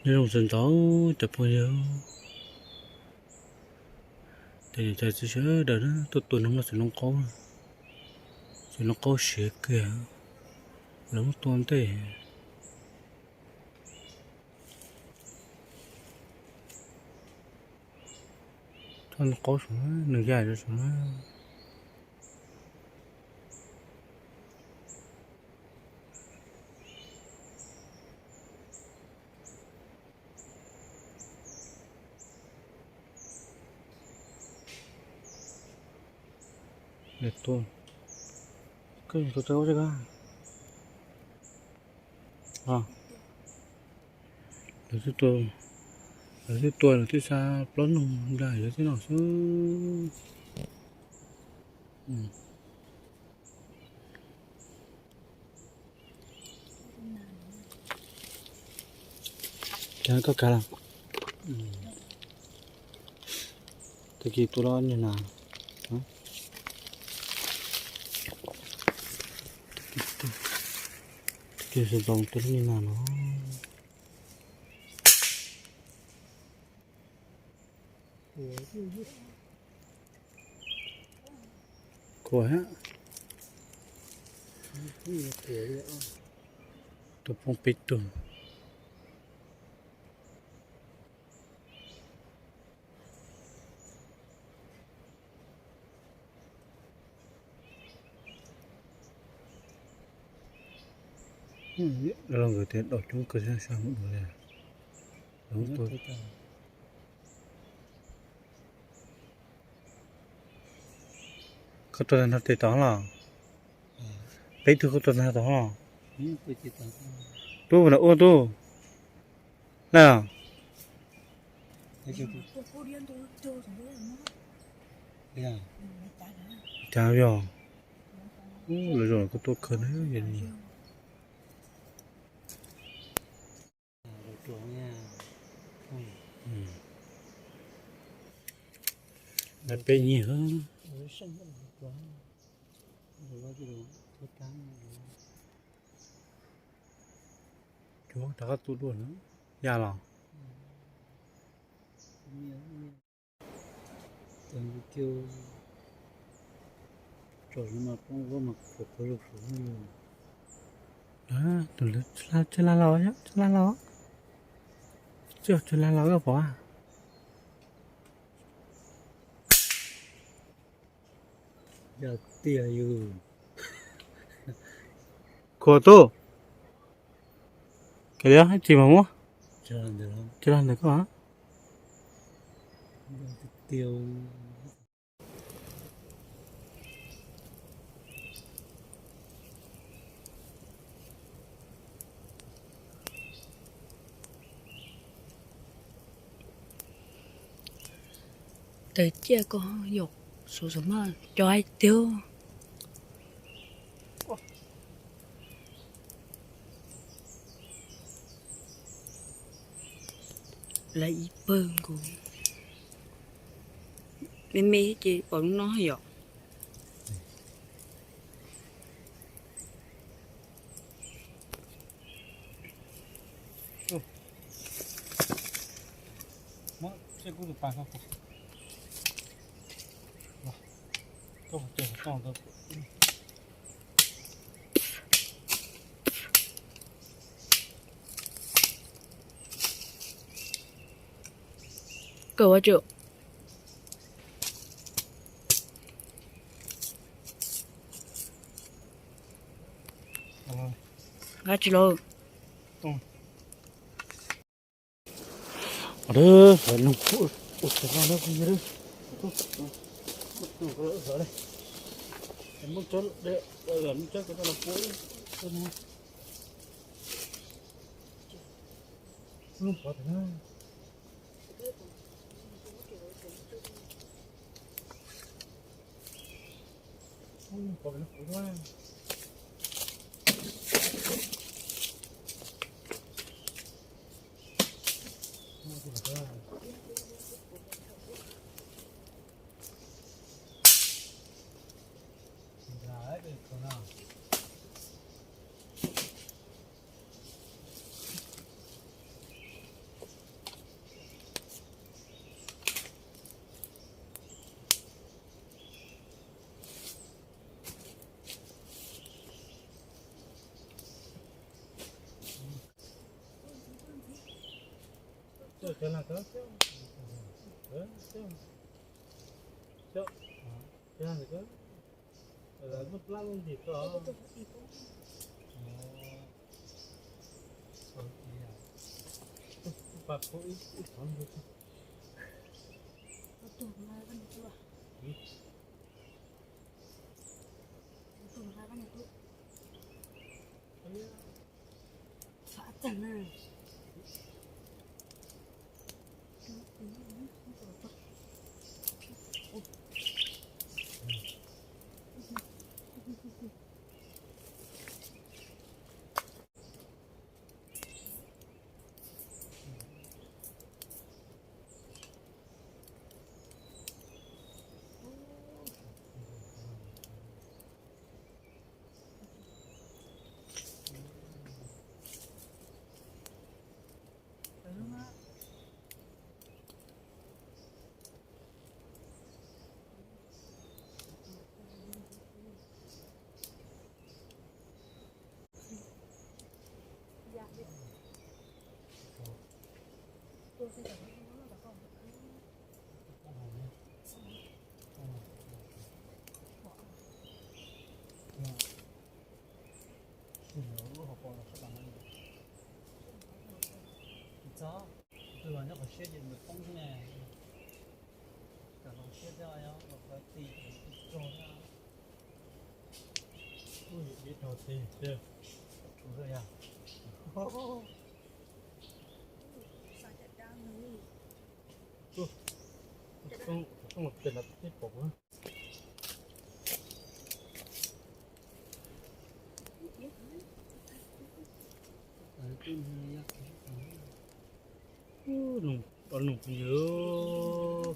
Nyob zoo txog ntawd cov phooj ywg, ces niam tais txiv sawv daws na tuaj tua noog noj txiv noob qaub, txiv noob qaub siav kiag, lawv muab tua ntej. Txhob noob qaub saum na, nws yaj saum na. Tua, koj tua tau txog koj. Lawv twb tua, lawv twb tua, lawv twb xa plaub noog nplas yuav tib no xwb. Ces koj kav los, tag kis tua los niag nas, tag kis sawv ntxov tua lub niag nas no. Kua, tus poob peb tug. Los nkawd tias dau coob kawg, sab sab mus dua li. Koj tuaj tag nrho tes tod los? Peb tug koj tuaj tag nrho tod los? Tub, ua tub. Laj, cas yog lawv zaum koj tuaj kawg na. Peb nyiag. Cuag rov qab tu dua na. Yaj los. Tus lawv tsis lag los, tsis lag los, tsis lag los koj pom. Yog tiag yus. Khuas tub. Kawg li, ib txhis mas muab. Tsis lag ntawm koj. Tawg ciaj ko yom, suav xav mas cov hais tiag. Lawv ib pawg nkaus, me me ces pom lub no yom. Kawg ua tsu. Nqa tsis los. Nws, nws pheej yog,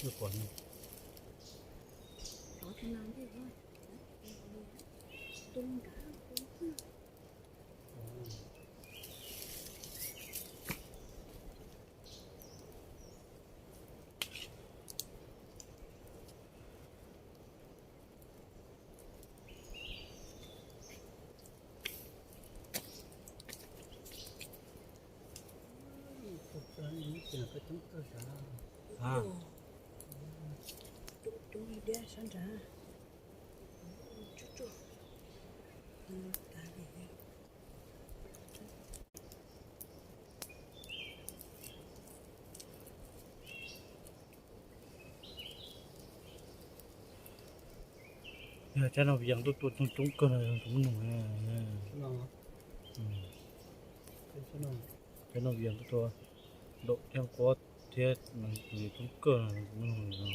nws pom nws. Coob coob li diab sab nrad. Tsuj tsuj. Yog tsab no vias tuaj tua coob coob kawg no, tus muab nug. Tsab no vias tuaj tua ntaum thiab nquab thiab coob kawg no, tus muab nug no.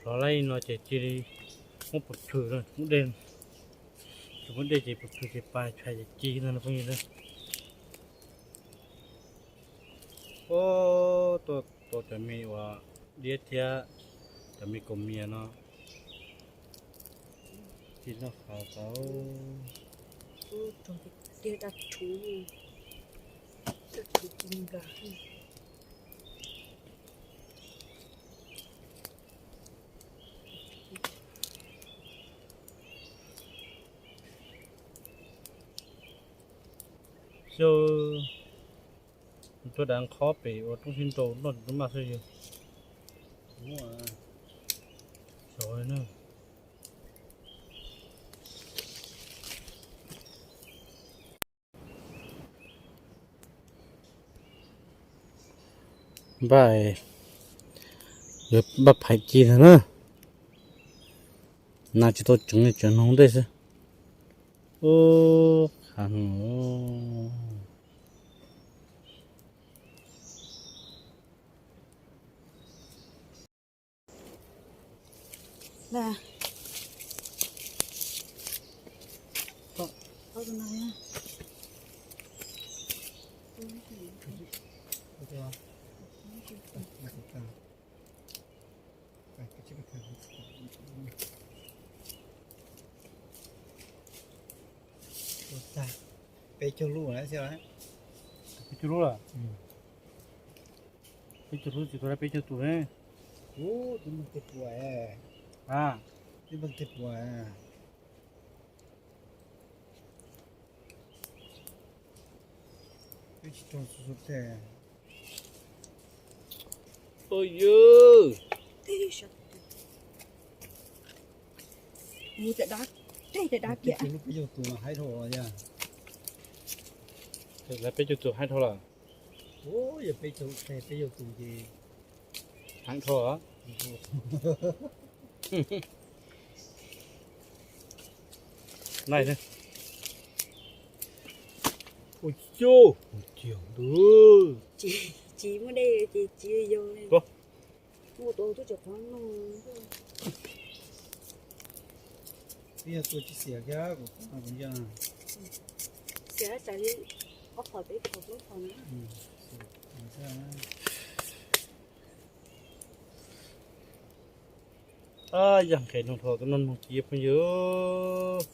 Plhov laib no ces cia li muab pov phwm no, muab dej, tsis muab dej ces pov phwm ces pais tshais ces ci no phooj ywg na. Ua, tua cov me uas diab thiab cov me kaus mias no ci noj qhauv tau. Dab rhuv, dab rhuv ci nkag. Xyov, tuaj dav qhob pem ua roob sib nrau noj tsis maj xwb yog. Xyov na. Npaj, npaj phais ci ntag na. Nas tsis tau tseev, tseev hnoos ntej xwb. Ub, qhav hnoos. Peb caug lub na xyov. Peb caug lub lawm. Peb caug lub tsis tau peb caug tus ne. Ub, twb npog tej puas. A, twb npog tej puas. Twb tsis tau xu xu tej. Ua yw. Mus cov dab, tej cov dab kiag. Peb caug lub peb caug tus no haib dhau yog. Peb caug tus haib dhau lawm. Ub, yog peb caug, peb caug tus ces haib dhau. Nai, ua cuj, ua cuj ntu. Tsis muaj dej ces tsis yog. Muaj tus tub tsis qhov no. Twb yog tua tsis xiam kiag kuv qhov no kuv yog. Xiam tsam li ob phom peb phom plaub phom na. Yog nqes noog dhau, tus no noog ci phooj ywg.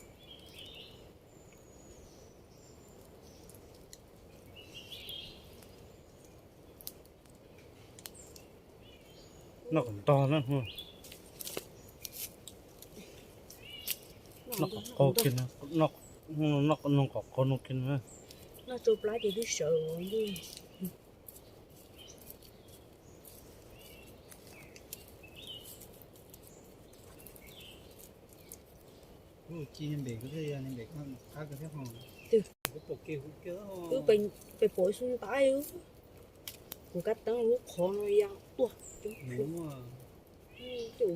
Noj kom ntog na. Noj kom qaug kiag, noj kom qaug no kiag na. Noj tsau plab ces twb sawv. Ci npe kuv thiaj, npe qab kuv thiaj ho. Twb pom xu ntais, kuv kab teeb lub qhov no ya tuaj. Tej vas, tej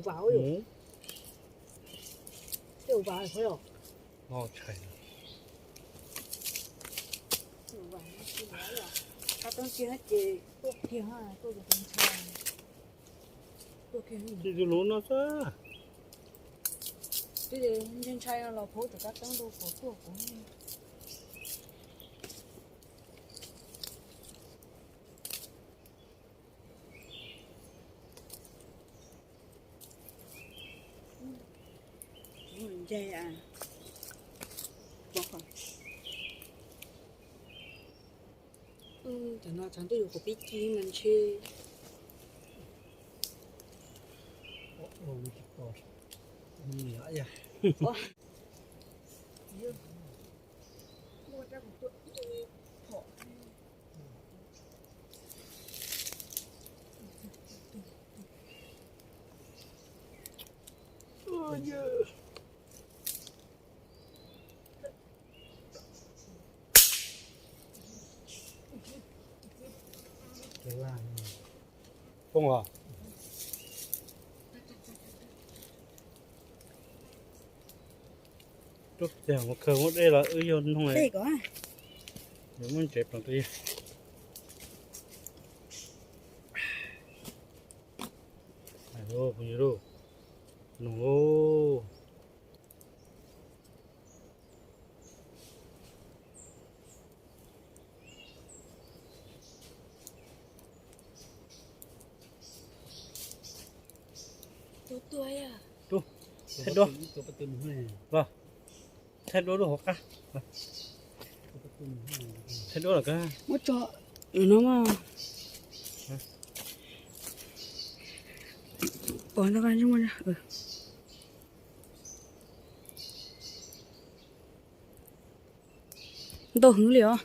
vas qhov yom. Kab teeb kiag ces tuaj kiag, tuaj tus ntshai. Tuaj kiag. Tus lub no xwb. Twb ntshai ntshai no los phaub tus kab teeb rau qhov tuaj kuv. Nce, cov no tshav ntuj yuav kuv pib ci mas ntshe. Poob los. Rub tiag mus khaws muab dej los wb yog noog. Dej ko. Yuav muab ntsev plees rau yawg. Hais lauj, phooj ywg lauj, noog lauj. Thaij duab, thaij duab lub hauv qab. Thaij duab los kag. Muab tso no mas. Pov ntau, ntau heev li os.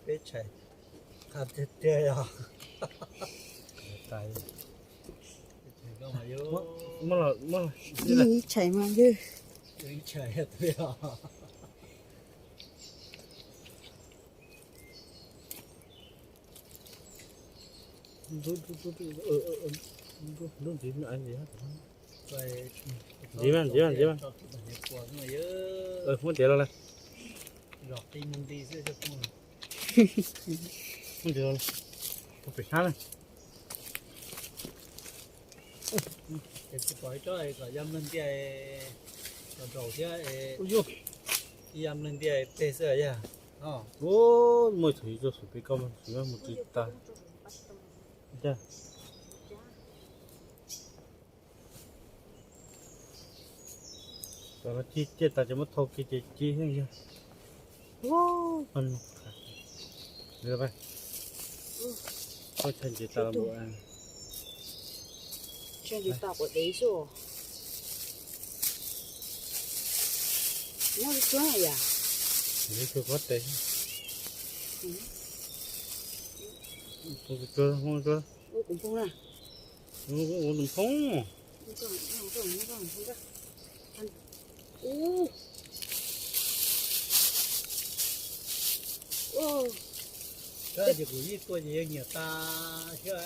Peb tshais qab tiag tiag yog. Ib tshais mas yog. Ntub ntxiv, ntxiv mas, ntxiv mas, ntxiv mas. Muab tiav los lawm. Muab tiav los lawm. Pem sab na. Tsis pom ib tsob kom ya mloog ntiaj, kom nraum thiab, ya mloog ntiaj peg xwb yog. Muaj txhua yus txog xum peb koj mas tsis mus tsis tas. Cas. Cov no cig ciaj tas ces muab thau kiag ces cig heev yog. Ua, koj tshaj nce tas los npaum. Tshaj nce tas quav dev xwb. Muab tsuag yam. Nce tsuag quav dev. Tsuag, tsuag. Ua kuv npoo na. Ua tus npoo. Ua, ces kuv yeej tua ces yog nyiam tas thiab.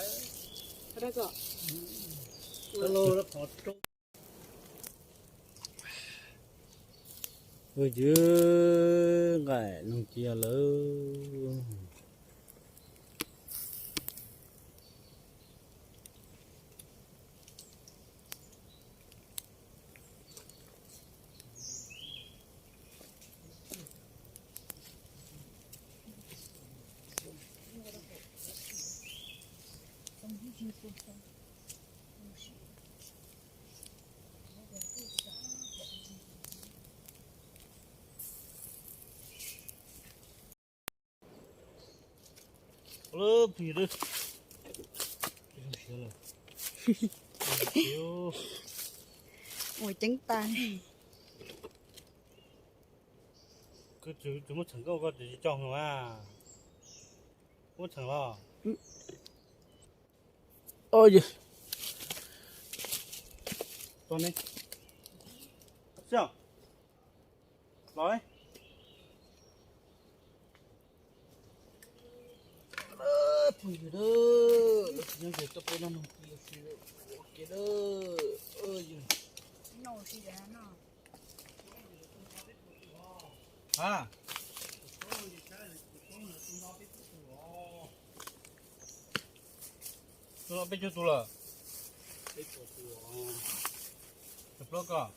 Ua, yus nqaim noog cia lawm. Ua ceeb tas. Kuv tsis muab txheem koj, koj tsis coj hlo a. Muab txheem los. Los. Phooj ywg, nyob ze tuaj peb noj noog ci ua si ua ke lawm. Tus no peb caug tus lawm. Peb caug tus. Plaub koj.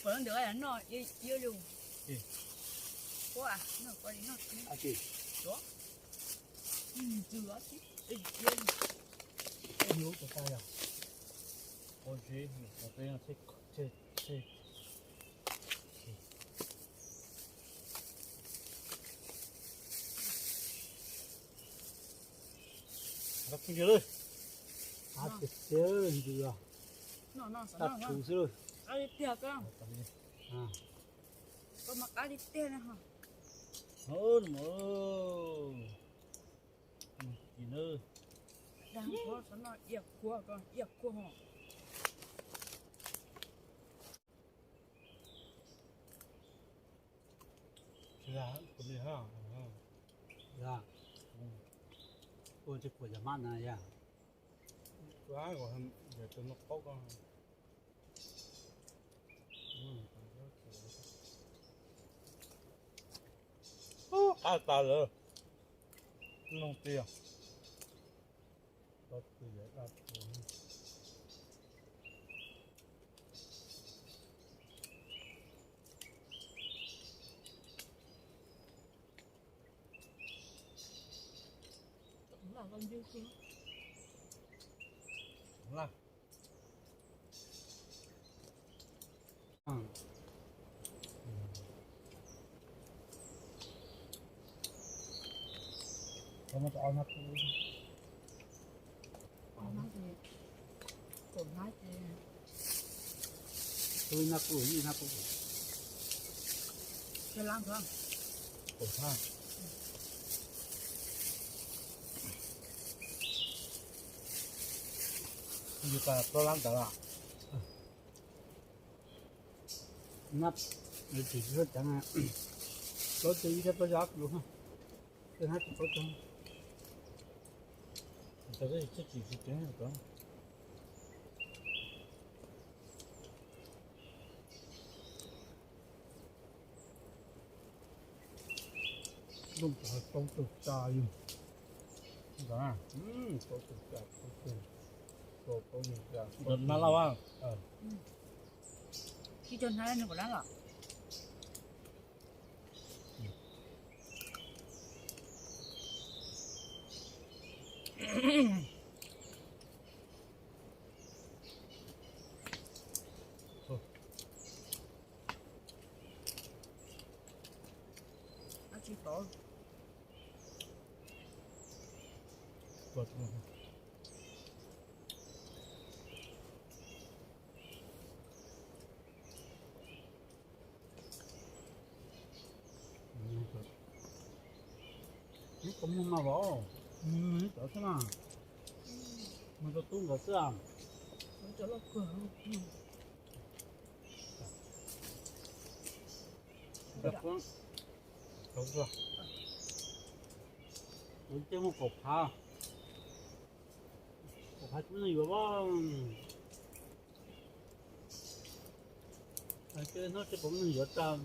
Puas ntawd noj iab lug? Ua, noj koj li noj. Tiag tiag, koj mas qab li tiag na. Dag, xov no ia kuag, ia kuag ho. Ua, ces kuv yog mab na yog. Qab tas lawm. Noog tiag. Yus tas plaub lab ntawd los? Nab, tsis tsis ceev, plaub caug ib thiab plaub caug ob kuv, plaub caug, tsis ceev. Noj plaub tug tas yus. Noj lauj. Ib co hnav nws puas lab los? Dab tsi tod. Neb tau muag mas vauv, neb tau xwb na, muag rau tub nkawd xwb. Kuv tej muaj kaum phav, kaum phav tsis muaj neeg yuav. Hnub tsib puas muaj neeg yuav tag.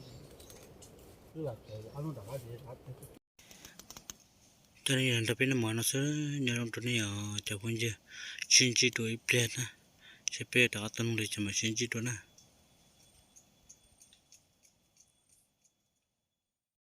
Coj nej los nrog peb noj mov no xwb, nyob zoo rau nej os cov phooj ywg, sib ntsib dua ib pliag na, seb peb rov qab tau noj li cas mas sib ntsib dua na.